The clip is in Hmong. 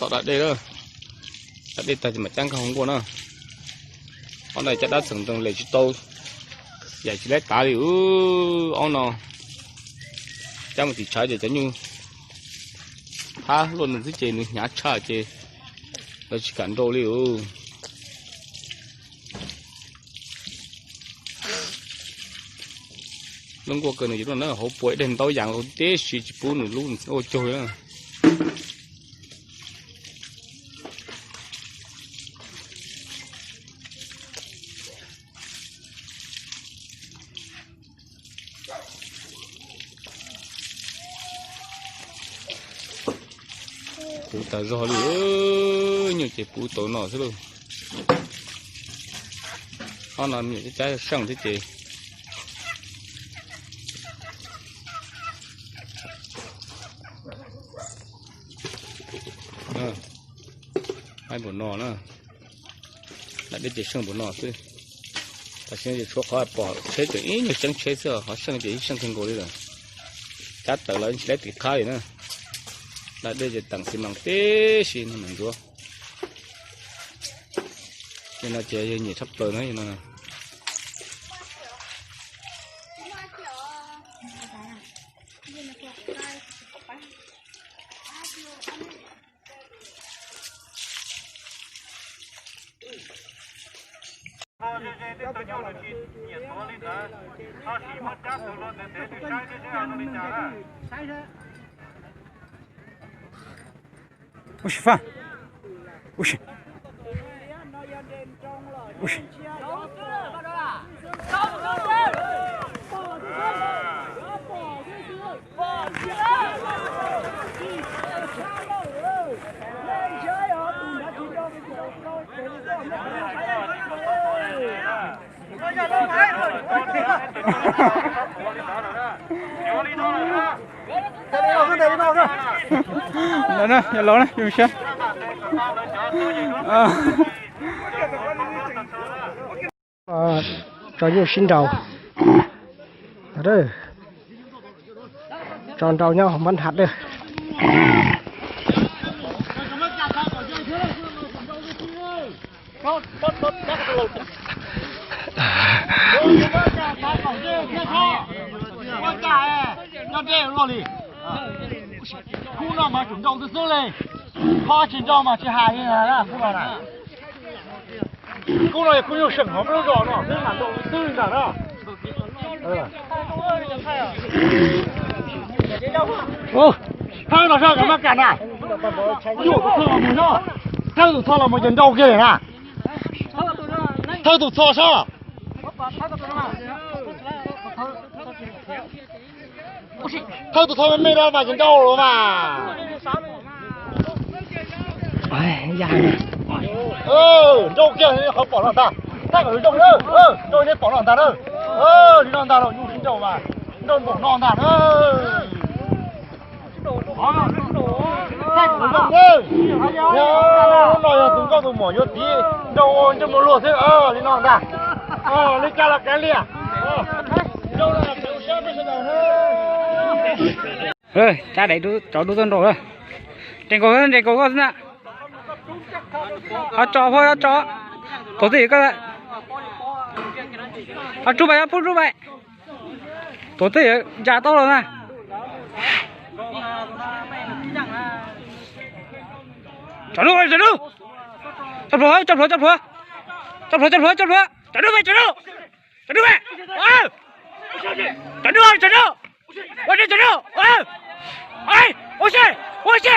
Tom da dej lawm, da dej tag ces mam cab nkag hauv nkuaj na. Ob no caj dab txeem nrees lem tsis tau, yaim tsis laib tav li. Ob no cab mus tim tshav ces cov nyuj thab luaj ntawd xwb ces nws hnyav tshaj ces lawv tsis kam nrau li. Lub nkuaj kawg nws yuav luaj na, hauv puas ib daig ntaub yas tib si tsis pub nws lub ua cuag li na. Puv tas zog li, nyuj ces puv tau no xwb lauj. Ob no niam cab cab seej thiab ces haib npaum no na. Da dej ces seej npaum no xwb. Tam sim no ces tshuav qhov pom tsheb tseem ib nyuag ceeb tsheb xwb, qhov seej ces ib seej kawg nkaus li lawm. Cab tawm los tsis laib tiv qhab li na. Da dej ces teem xi mas tib si no mas ntsuav. Yog no ces yog nyiam tshaj plaws na yog no. Ua si faj. Ua si. Ua si. Ntawd na, yog laus na, yus siab. Tso nyuj sib nraus. Tso nraus nyob hauv npab nthab dawb. Kub no mas tseem nrau xwb xwb li, kho tsis nrau mas tsis hais li na, kub no na. Kub no yog kub nyuj seem hauv lub zos no xwb mas nrau xwb ntag na. Thawb no soj kom maj kam na. Yuam tus txho los mus no, thawb tus txho los mus ces nrau kiag li na. Thawb tus txho soj. Thawb tus txho me me no mas ces nrau los mas. Nrau kiag li qhov pom no ntag. Thawb kom zoo na, nrau nej pom no ntag na. Li no ntag los nyuj sib nrau mas nrau npaum no ntag na. Lub no yog tus nkauj tus muam yuav tiv nrau ua ntsej muag luag xwb, li no ntag. Li cas los kav liam. Cab daim tsov dub tuaj nrau lawm. Nres nkaus, nres nkaus koj xwb na. Ho tso, ho tso. Tuam twj ywm koj. Ho rub pais, ho rub pais. Tuam twj ywm ntsa taub los na. Tso dub, tso dub. Tso plhuav, tso plhuav, tso plhuav. Tso plhuav, tso plhuav, tso plhuav. Tso dub, tso dub. Tso dub, tso dub. Tso dub, tso dub. Ua tso dub. Ua si, ua si.